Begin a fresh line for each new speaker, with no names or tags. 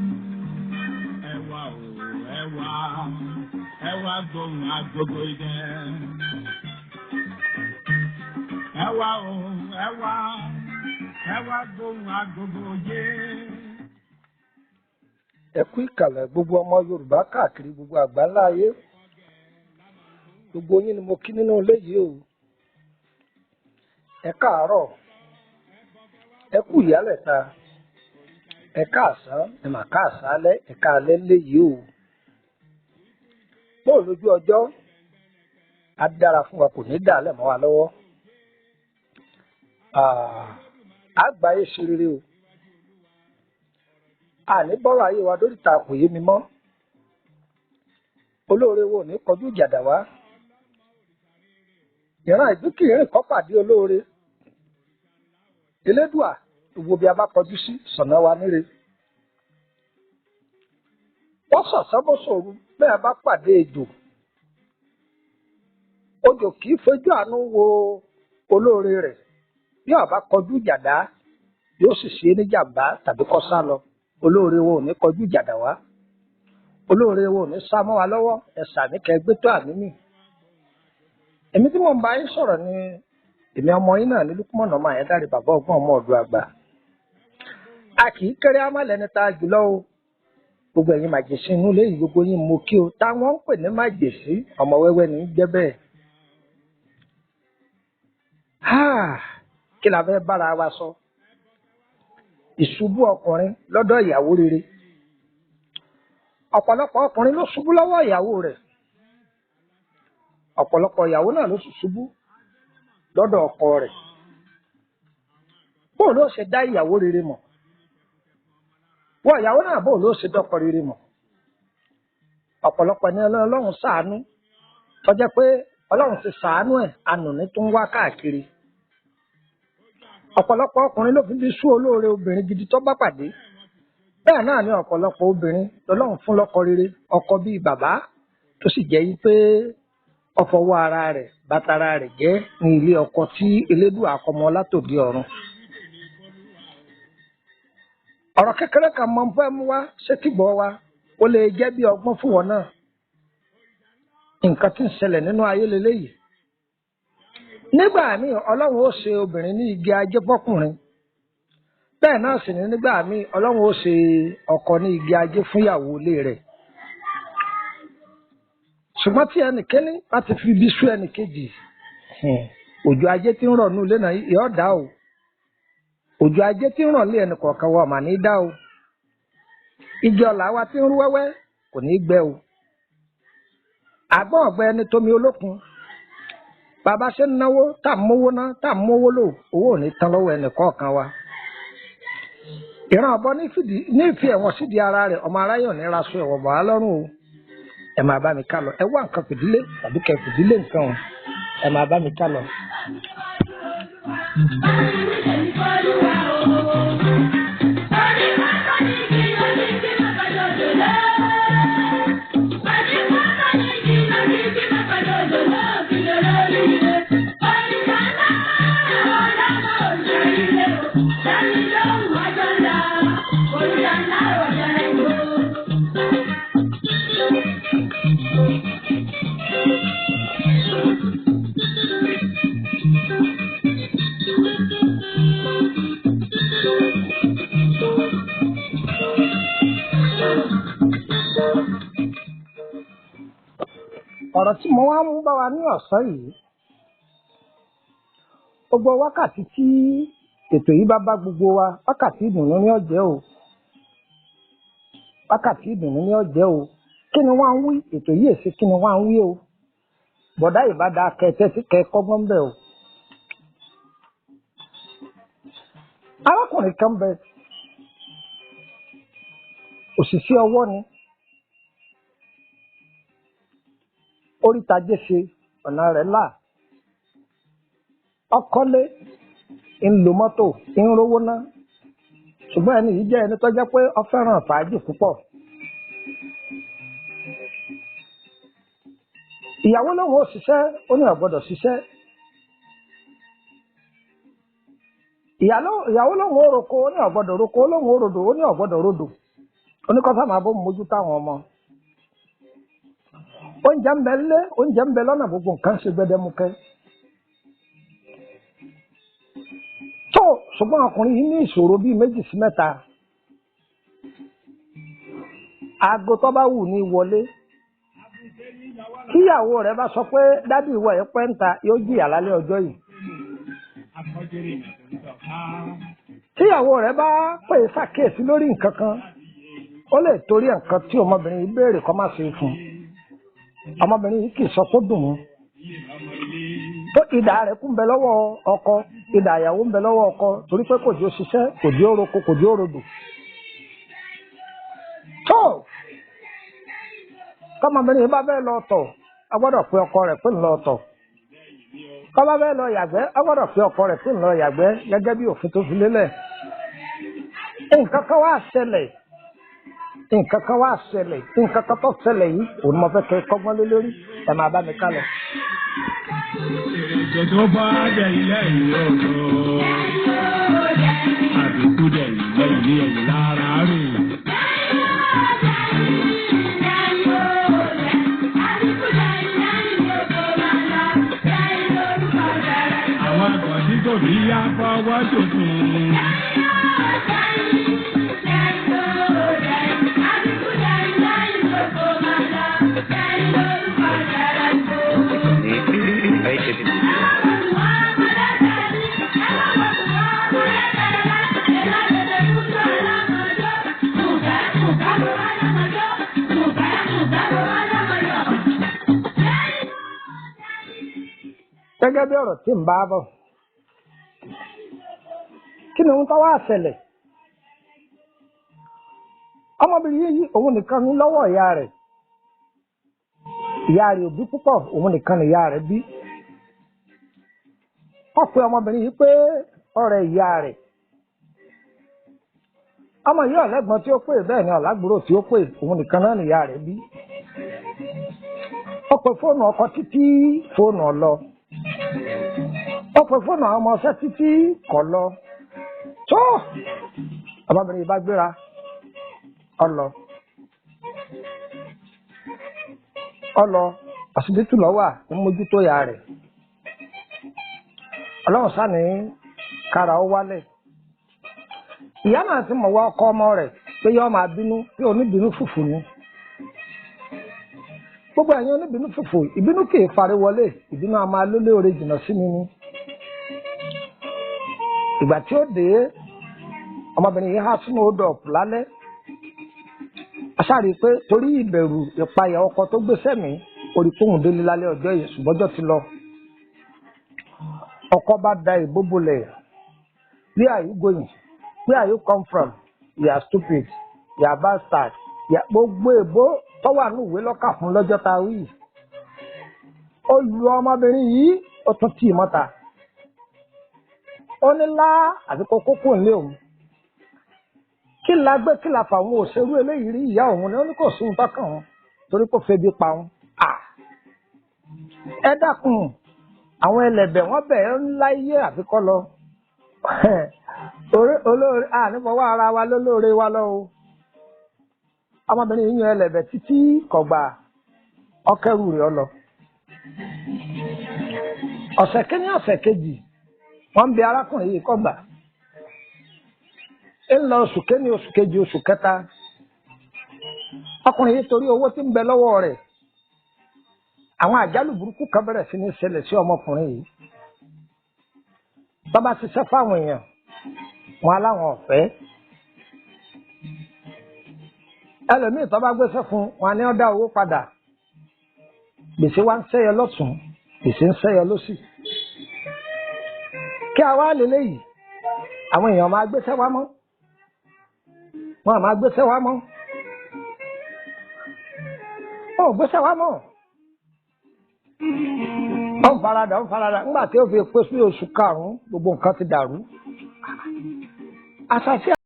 Ẹ wá o, ẹ wá, ẹ wá gbóhùn agogo idẹ. Ẹ wá o, ẹ wá, ẹ wá gbóhùn agogo jé.
Ẹ kú ìkàlẹ̀ gbogbo ọmọ Yorùbá káàkiri gbogbo àgbáńlá ayé. Gbogbo yín ni mo kí nínú ilé yìí o. Ẹ káàárọ̀, ẹ kú ìyálẹ̀ta, ẹ káàsán, ẹ mà káàsán alẹ́, ẹ káalẹ́ lé yìí o. Bóò lójú ọjọ́, á dára fún wa, kò ní dàálẹ̀ mọ́ wa lọ́wọ́. Àgbáyé ṣe rere o. Àní bọ́rọ̀ ayé wa dóríta kò yé mi mọ́. Olóore wo ò ní kọjú ìjà dà wá. Ìran ìdúkìrìn kọ́ pàdé olóore. Elédùà, ìwo bí a bá kọjú sí sọ̀nà wa níre. Wọ́n sọ̀sán bó sòru bẹ́ẹ̀ bá pàdé ejò. Ejò kì í fojú àánú wo olóore rẹ̀. Bí ó bá kọjú ìjà dá, yóò sì ṣe é ní jàmbá tàbí kó sá lọ. Olóore wo ò ní kọjú ìjà dà wá. Olóore wo ò ní sá mọ́ wa lọ́wọ́. Ẹ ṣàmì kẹ́ gbé tó àmì mì. Èmi tí mò ń bá yín sọ̀rọ̀ ni èmi ọmọ yín náà ní Lúkúmọ̀nà ọmọ Àyándárì, bàbá ọgbọ́n ọmọ ọ̀dọ̀ àgbà. A kì í kéré amálẹ́ni tá a jùlọ o. Gbogbo ẹ̀yin màjèsí inú ilé yìí, gbogbo yín mo kí o. Táwọn ń pè ní màjèsí, ọmọ wẹ́wẹ́ ní í jẹ́ bẹ́ẹ̀. Háà, kí la fẹ́ bára wa sọ? Ìṣubú ọkùnrin lọ́dọ̀ ìyàwó rere. Ọ̀pọ̀lọpọ̀ ọkùnrin ló ṣubú lọ́wọ́ ìyàwó rẹ̀. Ọ̀pọ̀lọpọ̀ ìyàwó náà ló sì ṣubú lọ́dọ̀ ọkọ rẹ̀. Bóò ló ṣe dá ìyàwó rere mọ̀? Wọ́n ìyàwó náà bóò ló ṣe dọ́kọ rere mọ̀? Ọ̀pọ̀lọpọ̀ ní Ọlọ́run ṣàánú. Tó jẹ́ pé Ọlọ́run ti ṣàánú ẹ̀, anùní tó ń wá káàkiri. Ọ̀pọ̀lọpọ̀ ọkùnrin ló fi bí sú olóore obìnrin gidi tó bá pàdé. Bẹ́ẹ̀ náà ni ọ̀pọ̀lọpọ̀ obìnrin lọ́lọ́run fún lọ́kọ rere, ọkọ bíi bàbá, tó sì jẹ́ yí pé ọfọwọ́ ara rẹ̀ bàtàrà rẹ̀ jẹ́ ní ilé ọkọ tí Elédùà akọmọ látòdì ọ̀run. Ọ̀rọ̀ kékeré kan mọ̀ ń fẹ́ mú wá sétígbọ́ wa, ó lè jẹ́ bí ọgbọ́n fún wọn náà. Nǹkan tí ń ṣẹlẹ̀ nínú ayé leléyìí. Nígbà míì Ọlọ́run ó ṣe obìnrin ní igi ajé fọ́kùnrin. Bẹ́ẹ̀ náà sì ni nígbà míì Ọlọ́run ó ṣe ọkọ ní igi ajé fún ìyàwó ilé rẹ̀. Ṣùgbọ́n tí ẹnìkíní bá ti fi ibi sú ẹnìkejì, òjò ajé tí ń rọ̀ nínú ilé náà yóò dá o. Òjò ajé tí ń rọ̀ lé ẹnì kọ̀ọ̀kan wa mà ní dá o. Igi ọ̀là wa tí ń rú wẹ́wẹ́ kò ní gbẹ o. Àgbọ̀n ọ̀gbẹ ẹni tómi olókun. Bàbá ṣe ń náwó tá à ń mówó ná tá à ń mówó lò, owó ò ní tán lọ́wọ́ ẹnì kọ̀ọ̀kan wa. Ìran ọ̀bọ ní ìfi ẹ̀wọ̀n sídìí ara rẹ̀, ọmọ aráyọ̀ ní raṣọ ẹ̀wọ̀n bọ̀ á lọ́rùn o. Ẹ máa bá mi ká lọ. Ẹ wá nǹkan fìdílé tàbí kẹ fìdílé nǹkan o. Ẹ máa bá mi ká lọ. Ọ̀rọ̀ tí mo wá ń bá wa ní ọ̀sán yìí, gbogbo wákàtí tí ètò yìí bá bá gbogbo wa, wákàtí ìdùnnú ní ọ̀jẹ́ o. Wákàtí ìdùnnú ní ọ̀jẹ́ o. Kí ni wọ́n ń wí? Ètò yìí èsì kí ni wọ́n ń wí o? Bọ̀dá ìbádá kẹtẹ́ sí kẹ kọ́gbọ́n bẹ̀ o. Arákùnrin kan bẹ, òṣìṣẹ́ ọwọ́ ni. Oríta jẹ́ṣe ọ̀nà rẹ̀ là. Ọkọ́lé, ń lo mọ́tò, ń rówó ná. Ṣùgbọ́n ẹni yìí jẹ́ ẹni tó jẹ́ pé ó fẹ́ràn fàájì púpọ̀. Ìyàwó lòun ò ṣiṣẹ́, ó ní ó gbọ́dọ̀ ṣiṣẹ́. Ìyàwó lòun ò roko, ó ní ó gbọ́dọ̀ roko, ó lòun ò rodò, ó ní ó gbọ́dọ̀ rodò. Oníkọ́sá máa bó mójú táwọn ọmọ. Oúnjẹ ń bẹ lé, oúnjẹ ń bẹ lọ́nà, gbogbo nǹkan ṣe gbẹdẹmukẹ. Tó ṣùgbọ́n ọkùnrin yìí ní ìṣòro bíi 2 sí 3. Aago tó bá wù ní wọlé. Kíyàwó rẹ̀ bá sọ pé dádì ìwọ ẹ̀ pẹ́ ń ta, yóò jìyà lálẹ́ ọjọ́ yìí. Tíyàwó rẹ̀ bá pè é ṣàkíyèsí lórí nǹkan kan, ó lè torí nǹkan tí ọmọbìnrin yìí béèrè kó má ṣe fún un. Ọmọbìnrin yìí kì í sọ kó dùn ún. Tó idà rẹ̀ kún bẹ lọ́wọ́ ọkọ, idà ìyàwó ń bẹ lọ́wọ́ ọkọ, torí pé kò jẹ́ ó ṣiṣẹ́, kò jẹ́ ó roko, kò jẹ́ ó rodò. Tó tọmọbìnrin yìí bá bẹ́ẹ̀ lọ tọ̀, a gbọ́dọ̀ pe ọkọ rẹ̀ pé ń lọ tọ̀. Tó bá bẹ́ẹ̀ lọ yàgbẹ́, a gbọ́dọ̀ pe ọkọ rẹ̀ pé ń lọ yàgbẹ́ gẹ́gẹ́ bí òfin tó fi lélẹ̀. Nǹkan kan wá ṣẹlẹ̀, nǹkan kan wá ṣẹlẹ̀, nǹkan kan tó ṣẹlẹ̀ yìí, òun mo fẹ́ kẹ́ kọ́gbọ́n lé lórí, ẹ máa bá mi ká lọ.
Èrò tó bá dẹ̀ ilé ìlú ọ̀dọ́, àbíkú dẹ̀ ilé ìlú ẹ̀yìn lára rè. Àwọn àgọ̀dí kò ní yá fọwọ́ tuntun.
Gẹ́gẹ́ bí ọ̀rọ̀ tí ń bá bọ̀, kí ni ohun tó wá ṣẹlẹ̀? Ọmọbìnrin yìí òun nìkan ní lọ́wọ́ ìyá rẹ̀. Ìyá rẹ̀ ò bí púpọ̀, òun nìkan ni ìyá rẹ̀ bí. Wọ́n pe ọmọbìnrin yìí pé ọ̀rẹ́ ìyá rẹ̀. Ọmọ yìí ọ̀lẹ́gbọ́n tí ó pè, bẹ́ẹ̀ ni ọ̀làgbúrò tí ó pè, òun nìkan náà ni ìyá rẹ̀ bí. Ó pe fóònù ọkọ títí fóònù ọ̀lọ. Ó pe fóònù àwọn ọmọ ọṣẹ́ títí kọ̀ lọ. Tó ọmọbìnrin yìí bá gbéra ọlọ ọlọ ọsibítù lọ́wà ń mójútó ìyá rẹ̀. Ọlọ́run sáni kára ó wálẹ̀. Ìyá náà ti mọ̀ wá ọkọ ọmọ rẹ̀ pé yọ́ máa bínú, pé oníbínú fùfù ni. Gbogbo ẹ̀yin oníbínú fùfù, ìbínú kì í fari wọlé, ìbínú a máa lólé oore jìnnà sí mi ni. Ìgbà tí ó dé, ọmọbìnrin yìí há sínú odò ọ̀pù lálẹ́. A sáré pé torí ìbẹ̀rù ìpayà ọkọ tó gbé sẹ́mi, orí kóhùn délé lálẹ́ ọjọ́ yìí, ṣùgbọ́n ọjọ́ ti lọ. Ọkọ bá da ìbò bolẹ̀. Where are you going? Where are you come from? You are stupid. You are bastard. Gbogbo èbó tó wà ní ìwé lọ́kà fún lọ́jọ́ ta wí. Ó lu ọmọbìnrin yìí, ó tún tì í mọ́ta. Ó ní lá àbí kó kókó nílé òun. Kí la gbé kí la fà òun òṣèrú eléyìí rí ìyá òun ni ó ní kò sí ohun tọ́kàn òun torí kò febi pa òun. Ẹ dákun, àwọn ẹlẹ́bẹ̀ wọ́n bẹ̀ ẹ́ ńlá iye àfikọ́ lọ. Olóore ànífọwọ́ ara wa lólóore wa lọ o. Ọmọbìnrin yìí yan ẹlẹ́bẹ̀ títí kọ̀gbà ọkẹ́rù rẹ̀ ọ lọ. Ọ̀sẹ̀ kínní ọ̀sẹ̀ kejì wọ́n ń bi arákùnrin yìí kọ̀gbà. Ń lọ oṣù kínní oṣù kejì oṣù kẹta. Ọkùnrin yìí torí owó tí ń bẹ lọ́wọ́ rẹ̀. Àwọn àjálù burúkú kan bẹ̀rẹ̀ sí ní ṣẹlẹ̀ sí ọmọkùnrin yìí. Bàbá ṣiṣẹ́ fáwọn èèyàn, wọn aláwọn ọ̀fẹ́. Ẹlòmíì tó bá gbéṣẹ́ fún wọn ni ó dá owó padà. Gbèsè wa ń ṣẹ́yọ lọ́tún, gbèsè ń ṣẹ́yọ lósì. Kí a wá lélẹ́yìí, àwọn èèyàn máa gbéṣẹ́ wá mọ́. Wọn à máa gbéṣẹ́ wá mọ́. Wọn ò gbéṣẹ́ wá mọ́. Ó ń faradà, ó ń faradà. Nígbà tí ó fi pé sí oṣù karùn-ún, gbogbo nǹkan ti dàrú. Àṣàṣì.